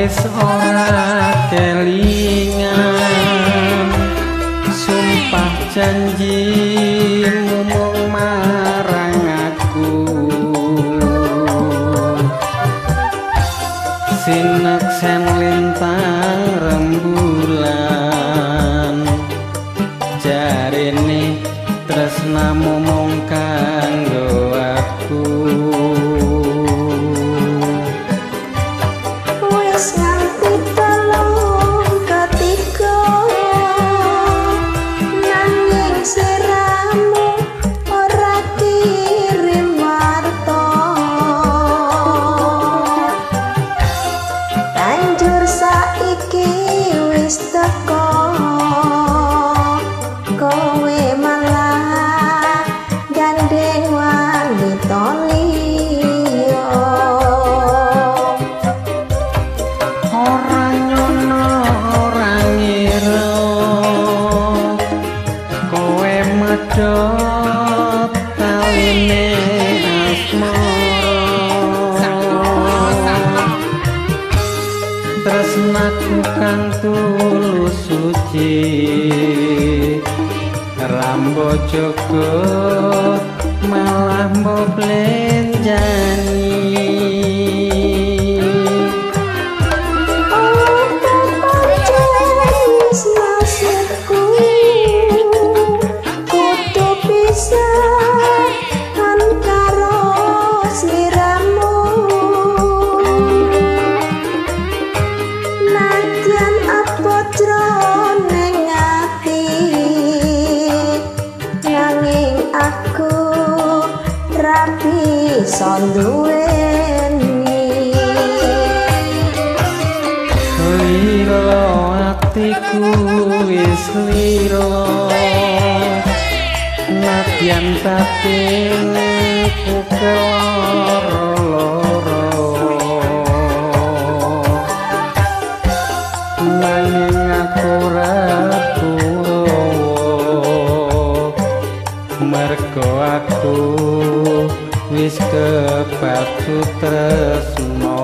Wis ora kelingan sumpah janjimu mung marang aku, sineksen lintang rembulan, jarene tresnamu mung kanggo aku. Wis nganti telung ketiga nanging sliramu ora kirim warta, banjur saiki wis teko kowe malah gandeng wanita liya. Ora nyono ora ngira kowe medhot taline asmara, tresnaku kang tulus suci rambo jogo malah mbok blenjani. Apa pancen wis nasibku kudu pisahan karo sliramu, nadyan apa jroning ati nanging aku ra bisa nduweni. Lilo atiku wis lilo, nadyan batinku keloro-loro, nanging aku ra kuwo mergo aku wis kebacut tresno.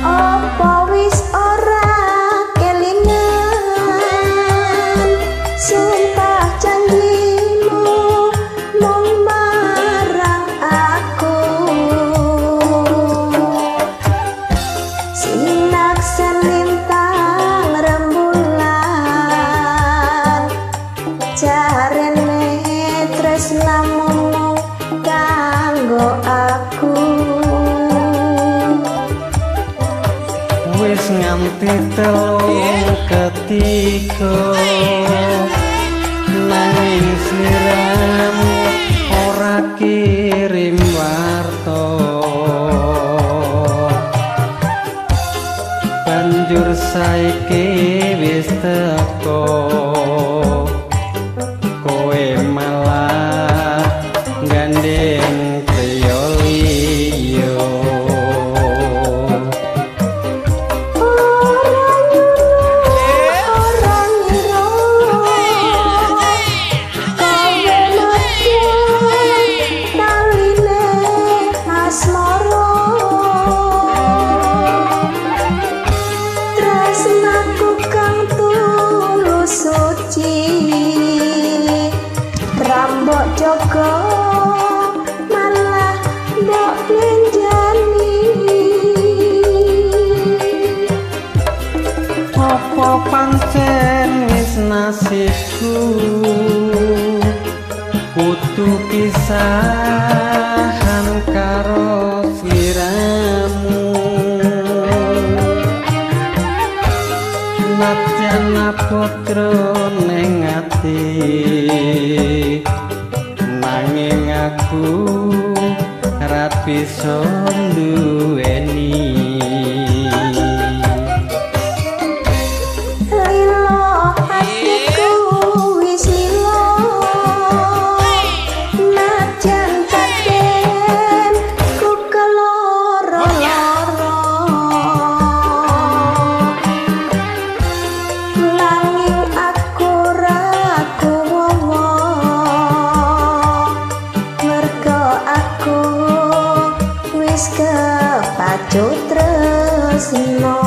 Apa wis ora kelingan sumpah janjimu mung marang aku, sinaksen lintang rembulan, jarene tresnamu mung kanggo aku. Wis nganti telung ketiga nanging sliramu ora kirim warta, banjur saiki wis teko kowe malah gandeng priya liya. Ora nyono ora ngira kowe medhot taline asmara, tresnaku kang tulus suci rambok jogo malah mbok blenjani. Apa pancen wis nasibku kudu pisahan karo sliramu, nadyan abot jroning ati nanging aku ra bisa nduweni. Lilo atiku wis lilo, najan batin ku keloro-loro. Nanging aku ra kuwowo, mergo aku wis kepacut tresno.